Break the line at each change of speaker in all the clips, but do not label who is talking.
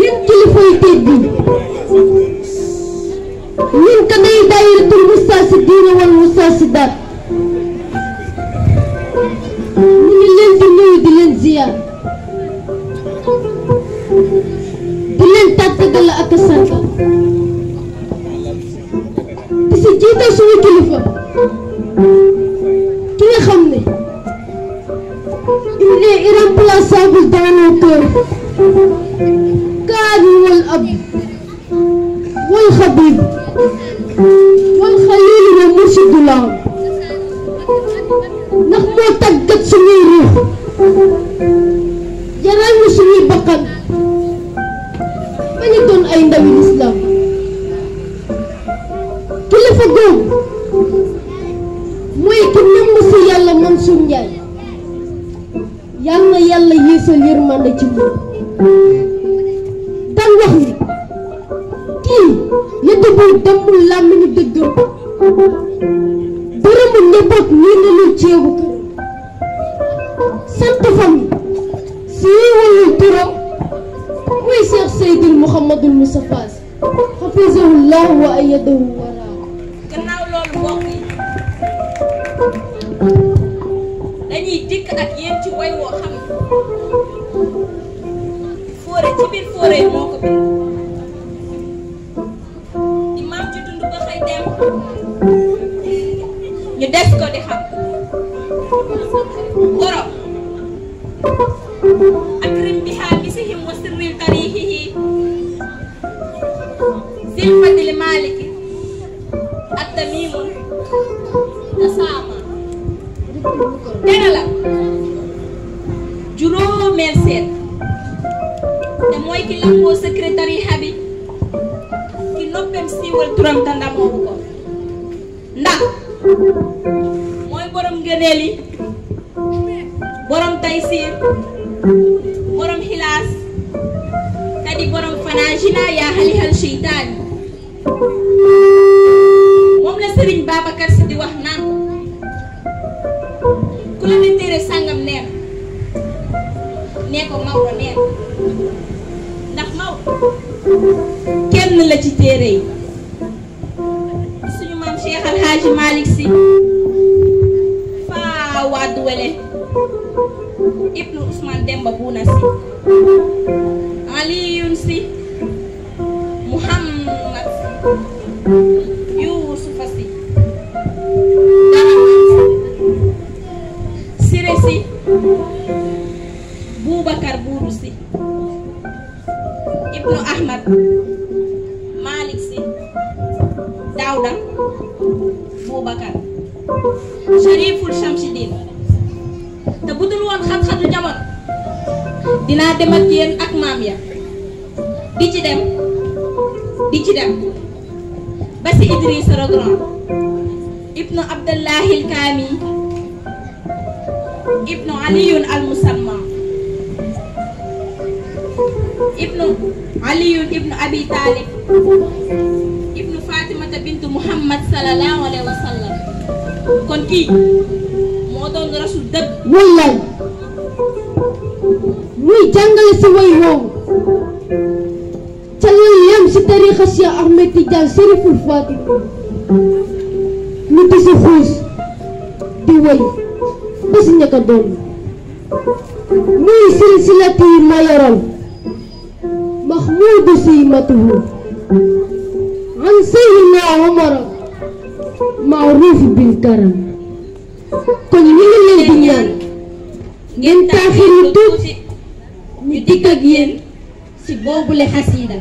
yéen kilifay tey bi ñun ka day daayiratul mustaasidiina wal mustaasidaat ñu ngi leen di nuyu di leen ziyaar di leen tàttagal ak a sant di si jiital suñu kilifa ki nga xam ne il est irremplaçable dans nos cœurs kaani wal ab wal xabib wal xalil wa mursidullah ndax moo tàggat suñuy ruux jaral ñu suñuy bakkan ba ñu doon ay ndawi lislaam kilifa googu mooy ki namm si yàlla Mansour Ndiaye yal na yàlla yéesal yërmande ci moom daan wax ni kii yëddëbul demul làmmiñu dëggam bërëmu njaboot ñii na lu ceebu kër sant famille si wayul turam mooy Cheikh Seydil Mouhamadul Moustapha xafizahullah wa ayadahu wara
gannaaw loolu mbokk yi dañuy dikk ak yéen ci way woo xam fóore ci biir fóore yi moo ko bind di maam ci dund ba xëy dem ñu des ko di xam borom akrim biha bisihim wa sirril tarihihi zil fadli maliki ak tamimul tasaama dara la juróomeel seet te mooy ki lamboo secrétariat bi ki noppem siiwal turam te ndamoo ko ndax mooy borom ngëneel yi borom taysiir borom xilaas te di borom fanaajina yaa xalixal seytaan moom la Sëriñ Babacar Si di wax naan ku la ne téere sàngam neex nee ko Maodo neex ndax Maodo kenn la ci téere yi suñu maam Cheikh Al Hadji Malick Sy faa waadu wele ibnu Ousmane Demba Buuna Sy Aliyun Sy Muhammad Yuusufa Sy Siré Sy Boubacar Buudu Sy ibnu Ahmad Malick Sy Daawda Boubacar Shariful Shamsidin te bu dul woon xat-xatu jamono dinaa dem ak yéen ak maam ya di ci dem ba si Idrissa Rogran ibnu Abdullahil Kaami ibnu Aliyun al Musamma ibnu Aliyun ibnu Abi Talib ibnu Fatimata bintu Muhammad sallallahu alayhi wa sallam kon kii moo doon rasul dëgg
wallaay muy jàngale si way woowu ca loolu yem si tarixa Cheikh Ahmed Tidiane Chériful Fati ñu di si xuus di way ba si ñaka doon muy silsilati ma yaral Mahmudu Siymatuhu an Seydina Omar Maaruf bil karam kon ñu ngi leen di ñaan ngeen taaxiru tuuti ñu dikk ak yéen ci boobule xasiida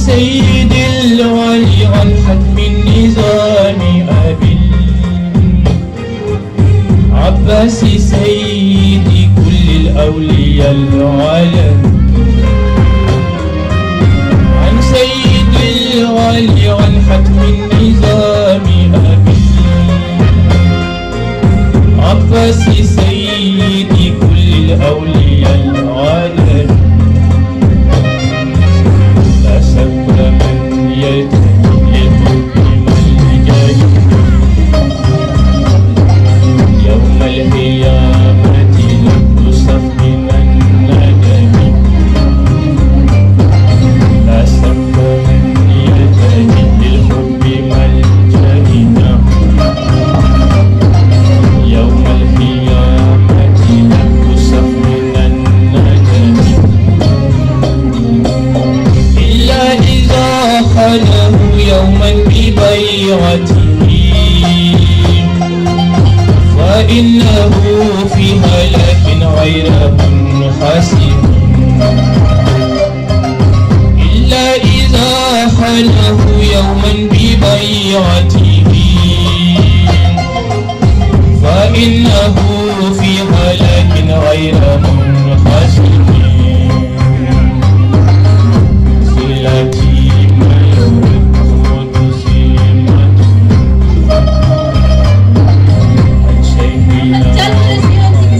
سيد الولي عن حتم النظام أبي العباس سيد كل الأولياء العالم عن سيد الولي عن حتم النظام أبي العباس سيد كل الأولياء العالم لا شك من يلتقي بالجاي يوم القيامة يصف من الندم لا شك من يلتقي بالحب ملجأنا يوم القيامة يصف من الندم إلا إذا خله يوما ببيعته فإنه في هلاك غير منحسب إلا إذا خله يوما ببيعته فإنه في هلاك غير منحسب صلتي ما يرد سيمة عن شيخنا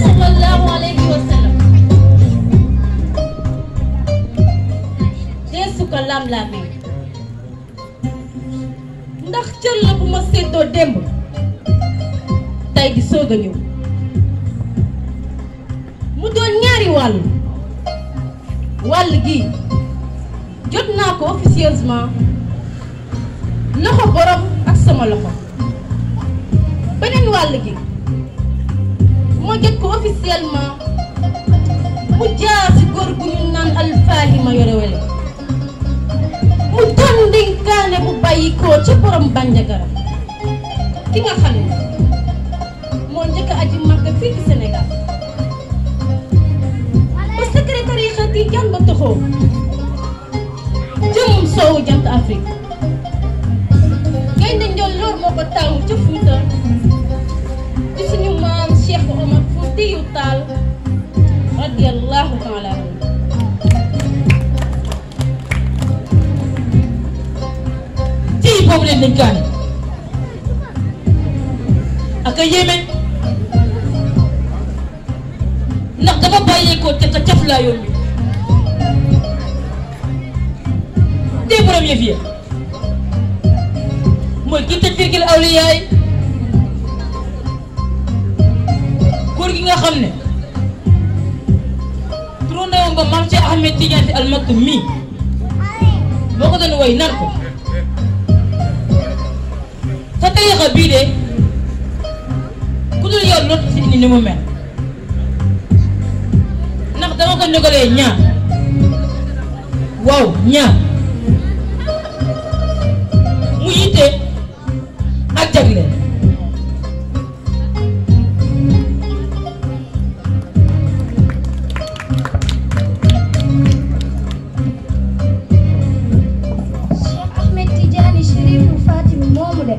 صلى الله عليه وسلم deesu ko lam-lame ndax cër la bu ma séddoo démb tey di soog a ñëw mu doon ñaari wàll gi jot naa ko officieusement loxo borom ak sama loxo beneen wàll gi moo jot ko officiellement mu jaar ci góor gu ñu naan alfaahima yore wele mu doon ndénkaane bu bàyyi ko ca borom Bandiagara ki nga xam ne moo njëkk a aji Makka fii ci Sénégal ba secrétaire yi jaan ba toxoo jëm soowu jant Afrique gaynde njolloor moo ko taamu ca Fuuta di suñu maam Cheikh Omar Foutiyou Tall radiyallahu taala anhu ci boobu leen dénkaane ak a yéeme ndax dafa bàyyeekoo te ca caf laa yoon bi des premiers vieux mooy ki tëj firkil awliyaay góor gi nga xam ne turandoom ba Maam Cheikh Ahmed Tidiane Al Maktoum mi boo ko doon woy nan ko sa tariixa bii de ku dul yow lott si indi ni mu mel ndax dama ko ndogalee ñaar waaw ñaar mu yitte ak jagle
Cheikh Ahmed Tidiane Chérifou Fatim moomu de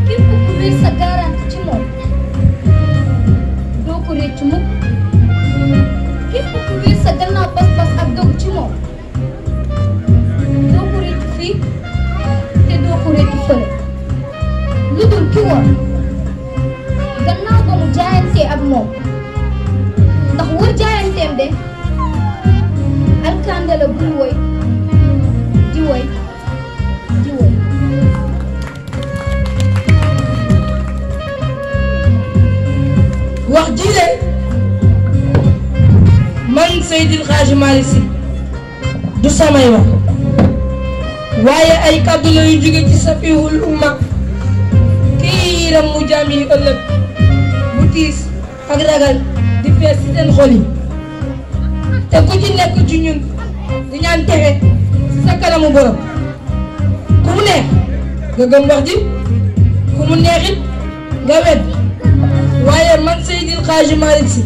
képp ku wér sa garanti ci moom doo ko réccu mukk képp ku wér sa gannaaw pas-pas ak dogu ci moom doo ko réccu fii te doo ko réccu fële lu dul ki woon gannaaw ba mu jaayantee ak moom ndax wër jaayanteem de alkande la buy woy di woy di woy
wax ji de man Seydil Hadji Malick Sy du samay wax waaye ay kàddu la yu jóge ci safihul umma kii yiram mu jaam yi ëllëg bu tiis ak ragal di fees ci seen xol yi te ku ci nekk ci ñun di ñaan texe ci sa kanamu borom ku mu neex nga gëm wax ji ku mu neexit nga wedd waaye man Seydil Hadji Malick Sy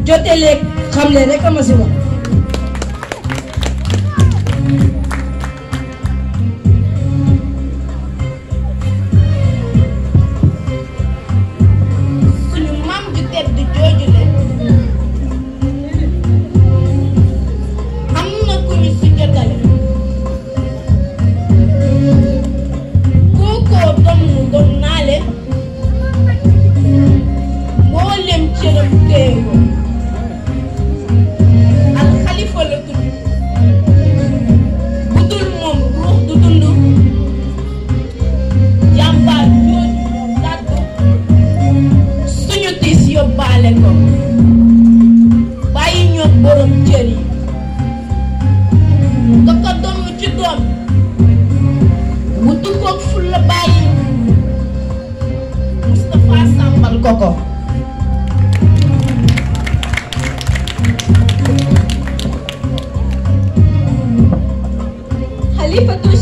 jotee leeg xam le rek a ma si wax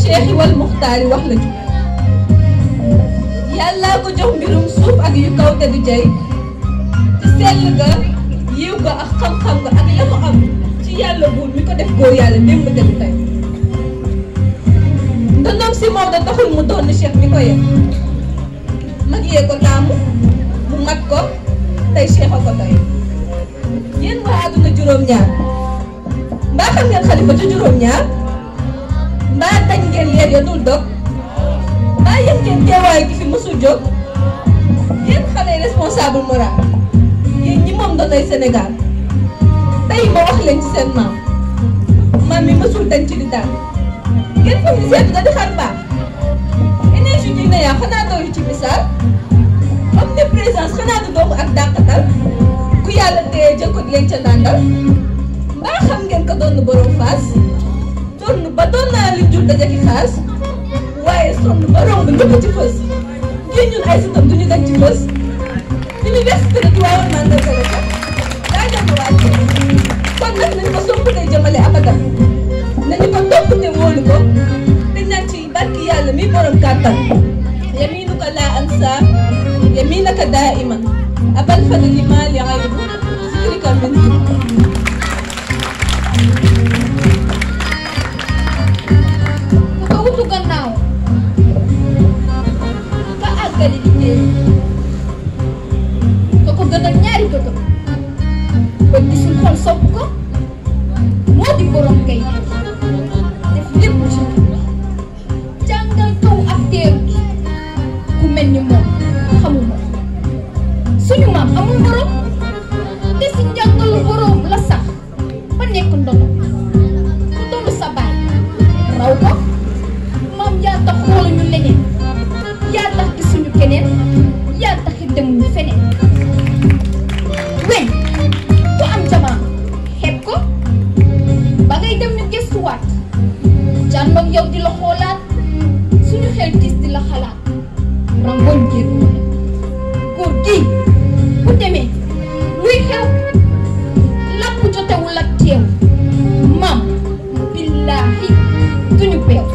cheikh wal muxtaari wax la ju yàlla ko jox mbirum suuf ak yu kaw te du jey ci sell ga yiw ga ak xam-xam ga ak la mu am ci yàlla buur mi ko def góor yàlla démb te du tey ndonoom si Maodo taxul mu doon cheikh mi ko yem mag yee ko taamu mu mat ko tey cheikh a ko doy yéen waa àdduna juróom-ñaar mbaa xam ngeen xalifa ca juróom-ñaar mbaa dañ ngeen leer ya dul dog mbaa yëg ngeen teewaay gi fi mësul jóg yéen xale responsable moral yéen ñi moom doonay Sénégal tey ma wax leen ci seen maam mi mësul dañ ci di daal ngeen foog ni seetu da di xar baax énergie ji ne yaa xanaa doyu ci misaal omniprésence xanaa du doomu ak dàqatal ku yàlla téye jël ko di leen ca nàndal mbaa xam ngeen ko doon borom faas doon ba doon naa lim jur daje ki xaas waaye sonn ba romb ñëpp ci fës ngir ñun ay sëtam duñu dañ ci fës université de Tivaouane mandarga la sax daa jàng wàcce kon nag nañu ko sopp day jëmale abadan nañu ko topp te wóolu ko te ñaan ci barki yàlla mi borom kàttan yaminuka laa ansa yaminaka daa iman abal fadli ma li xayru zikrika min
ku ko wutu gannaaw ka àggali liggéey ka ko gën a ñaari bëtam ba gisul xol sopp ko moo di borom kay def lépp ci jàngal kaw ak teeru ku mel ni moom xamuma suñu maam amul borom te si njàngalu borom la sax ba nekk ndono ku doon sa baay raw ko maam yaa tax xooluñu leneen yaa tax gisuñu keneen yaa taxi demuñu feneen weñ ku am jamaa xeeb ko ba ngay dem ñu gëstuwaat jànnoog yow di la xoolaat suñu xel tiis di la xalaat rangoñ jéegu ko ne góor gii bu demee luy xew làpp jotewul ak teew maam billaahi duñu beew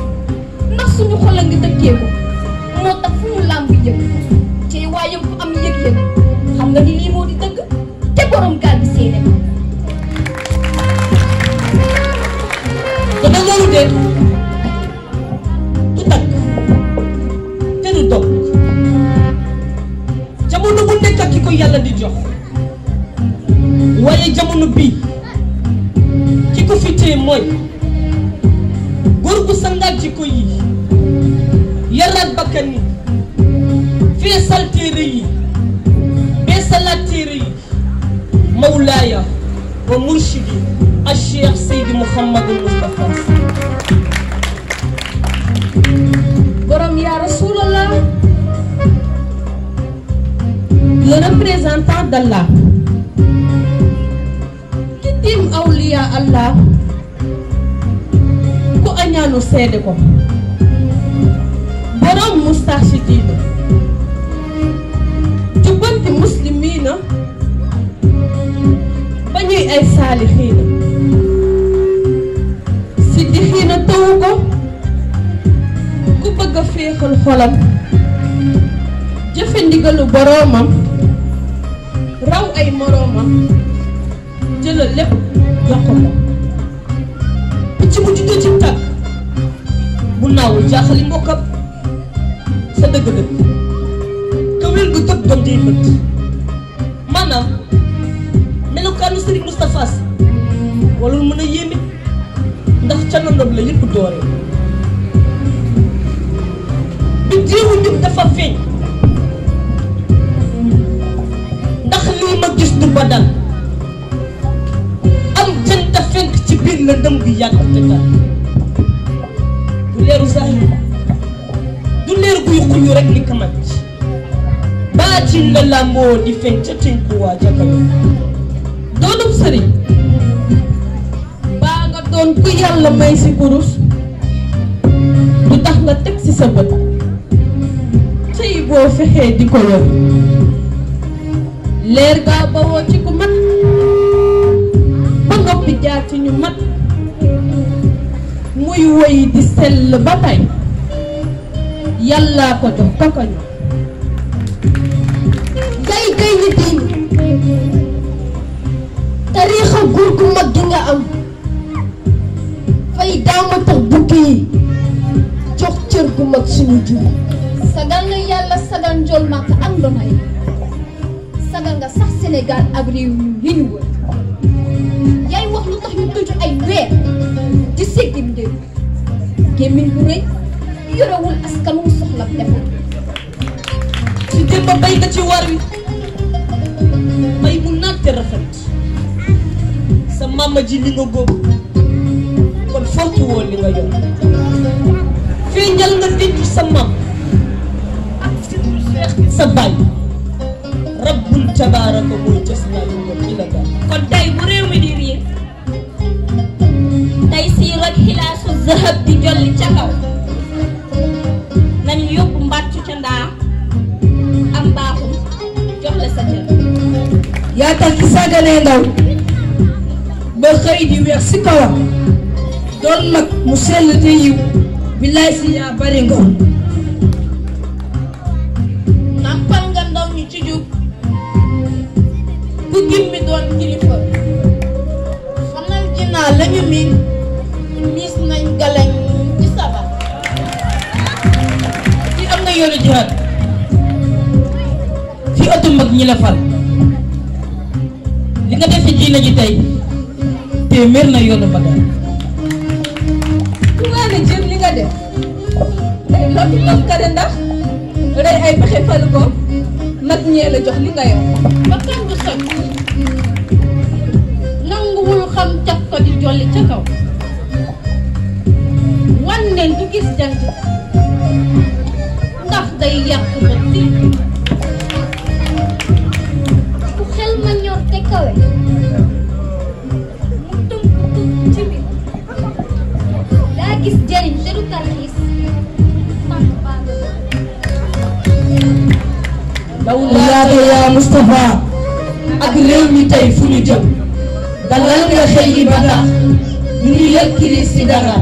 ndax suñu xol a ngi dëkkee ko moo tax fu ñu làmb yëg ci waaye ku am yëg-yëg xam nga ni lii moo di dëgg te borom gaal bi seede
dana loolu de du takk te du dog jamono bu nekk ak ki ko yàlla di jox waaye jamono bii ki ko fi téye mooy góor gu sangaat ji ko yi yaraat bakkan yi feesal téere yi beesalaat téere yi mawlaaya wa murshidi a Cheikh Seydi Mouhamadou Moustapha
borom yaa Rasulallah le représentant d'Allah ki tiim awliya Allah ku añaanu seede ko borom mustaxidina jubbanti muslimina ba ñuy ay saalixiina siddixiina tawu ko ku bëgg a féexal xolam jëfe ndigalu boroomam raw ay moroomam jëlal lépp jox ko
picc mu juddoo ci tàgg bu naawul jaaxali mbokkam sa dëgg-dëgg kawel gu tëb doom day bët maanaam melokaanu Serigne Moustapha Sy wala lu mën a yéeme ndax ca nandam la lépp doore bi jéewu nit dafa feeñ ndax lii ma gis du badal am jënta fenk ci biir la ndëm bi yàgg te tar du leeru zahir du leer guy xuyu rek ni kamaj baatin la làmboo di feeñ ca tënku waa jakayo
doonub sëriñ baa nga doon ku yàlla may si kurus du tax nga teg ci sa bët cëy boo fexee di ko yor leer gaa bawoo ci ku mat ba noppi jaar ci ñu mat muy
di woy di sell ba tey yàlla ko jox kakañu
gay ni diin tariixa gur gu mag gi nga am fay daama tax bukki yi jox cër gu mag suñu jur
sagal nga yàlla sagal njool màkk ak ndonay sagal nga sax Sénégal ak réew yi ñu wër yaay wax lu tax ñu tëju ay weer di séggim ndéy gémmiñ bu rëy yorewul askan wu soxla defal
ci démb bay nga ci war wi bay mu natte rafet sa mama ji li nga góob kon fortu woon li nga yor feeñal nga denc sa mam ak sa baay rabbul tabaaraka mooy cës naa li nga ci la gaal
kon tey bu réew mi di riir tey siir ak xilaasu zahab di jolli ca kaw nañu yóbbu mbàccu ca ndaa am mbaaxum jox la sa cër
yaa tax ki sàgganee ndaw ba xëy di weex si kawam doon mag mu sell te yiw billaay si yaa bari ngor
nampal nga ndaw ñi ci jub ku gimmi doon kilifa fanal jinaa lañu miin miis nañ galañ ci sabar
fii am na yoonu jihaad fii oto mag ñi la fal li nga def ci diina ji tey téeméer na yoonu bagaan
waa ne jëm li nga def day loppi lop kade ndax rey ay pexe falu ko nag ñee la jox li nga yow
ba kan du soj nanguwul xam caf ko di jolli ca kaw wanneen du gis jant ndax day yàq ba til ku xel ma ñor te kawe mu tënk ci bi daa gis jëriñ te du tarxiis tànk baa
lawlaaka yaa Moustapha ak réew mi tey fu ñu jëm dalal nga xel yi ba tax ñu ngi yëg kiris si dara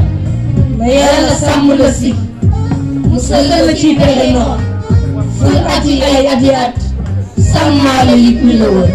na yàlla sàmm la si musal la ci pexe noor ful at yi ay at yi at sàmmaale yit mi la wër